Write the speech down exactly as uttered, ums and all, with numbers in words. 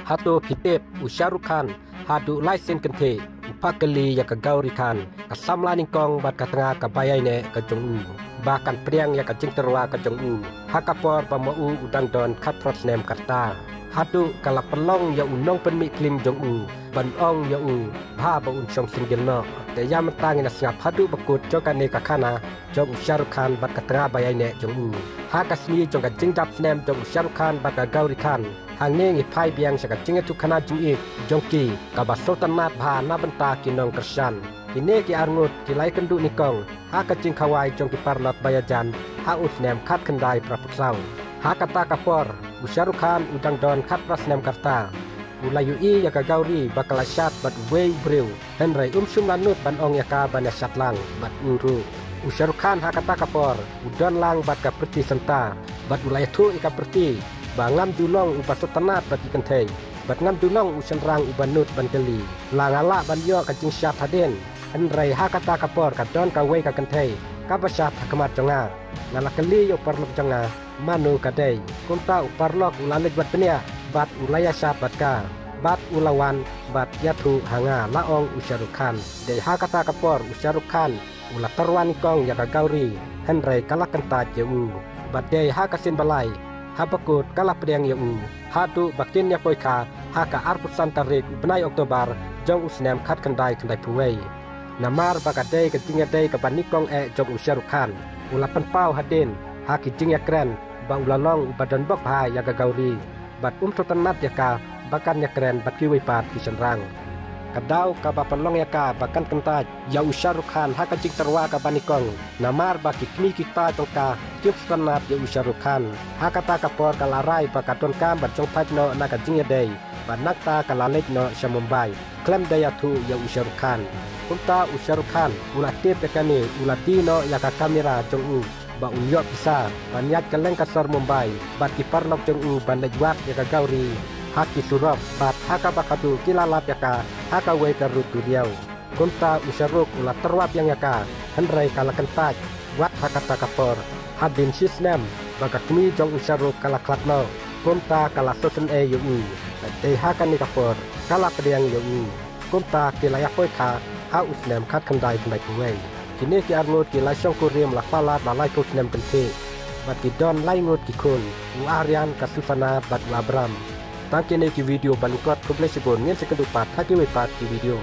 Hato phi tip, u Shah Rukh Khan haduh lai sien kynthih u phah kylli ïa ka Gauri Khan, ka samla nyngkong bad ka tnga kaba ïaineh ka jong u, ba kan pdiang ïa ka jingtyrwa ka jong u ha ka por ba ma u u dang don khatphra snem ka rta. Haduh ka la pynlong ïa u nongpynmih klim jong u ban ong ïa u bha ba un shong single noh. Te ïa mynta ngin ïa sngap haduh ba kut jong kane ka khana jong u Shah Rukh Khan bad ka tnga ba ïaineh jong u. Ha ka sngi jong ka jingdap snem jong u Shah Rukh Khan bad ka Gauri Khan, hangne ngi phai biang sha ka jingïathuhkhana jingïeit jong ki kaba sngewtynnat bha na bynta ki nongkyrshan. Kine ki arngut ki la ïakynduh nyngkong ha ka jingkhawai jong ki paralok ba ïajan ha u snem khatkhyndai phra phew saw. Ha kata ka por u Shah Rukh Khan u dang don khatphra snem ka rta. U la ïohi ïa ka Gauri ba ka la shad bad uwei u briew, hynrei um shym la nud ban ong ïa ka ban ïa shad lang bad u ruh. U Shah Rukh Khan ha kata ka por u don lang bad ka Preity Zinta, bad u la ïathuh ïa ka Preity ba ngam ju long uba sngewtynnat bad ki kynthei, bad ngam ju long u shynrang uba nud ban kylli. La nga lah ban ïoh ka jingshad hadien, hynrei ha kata ka por ka don kawei ka kynthei kaba shad ha khmat jong nga. Nga la kylli ïa u paralok jong nga mano ka dei. Kumta u paralok u la leit wad bniah bad u la ïa shad bad ka, bad u la wan bad ïathuh ha nga, la ong u Shah Rukh Khan. Dei ha kata ka por u Shah Rukh Khan u la tyrwa nyngkong ïa ka Gauri, hynrei ka la kyntait ïa u. Bad dei ha ka sien ba lai haba kut ka la pdiang ïa u, haduh ba kin ïa poi kha ha ka arphew san tarik u bnai October jong u snem khatkhyndai khyndai phew wei. Namar ba ka dei ka jingïadei kaba nyngkong eh jong u Shah Rukh Khan, u la pynpaw hadien ha ki jingïakren ba u la long uba don bok bha ïa ka Gauri, bad um sngewtynnat ïa ka ba kan ïakren bad kiwei pat ki shynrang. Ka daw kaba pynlong ïa ka ba kan kyntait ïa u Shah Rukh Khan ha ka jingtyrwa kaba nyngkong, namar ba ki kmie ki kpa jong ka kim sngewtynnat ïa u Shah Rukh Khan. Ha kata ka por ka la rai ba ka donkam ban shongthait noh na ka jingïadei, bad nangta ka la leit noh sha Mumbai khlem da ïathuh ïa u Shah Rukh Khan. Kumta u Shah Rukh Khan u la tip ïa kane, u la die noh ïa ka kamera jong u ba un ïoh pisa ban ïaid kylleng ka sor Mumbai bad ki paralok jong u ban leit wad ïa ka Gauri ha ki surok, bad ha kaba khadduh ki la lap ïa ka ha kawei ka rud duriaw. Kumta u Shah Rukh u la tyrwa biang ïa ka, hynrei ka la kyntait wat ha kata ka por. Hadien shi snem ba ka kmie jong u Shah Rukh ka la khlad noh, kumta ka la sngewsynei ïa u. Dei ha kane ka por ka la pdiang ïa u. Kumta ki la ïa poi kha ha u snem khatkhyndai khyndai phew wei. Kine ki arngut ki la shongkurim la palat la laiphew snem kynthih, bad ki don lai ngut ki khun, u Aryan, ka Susana bad u Abram. Tang kine ki video ba lyngkot, khublei shibun, ngin sa ïakynduh pat ha kiwei pat ki video.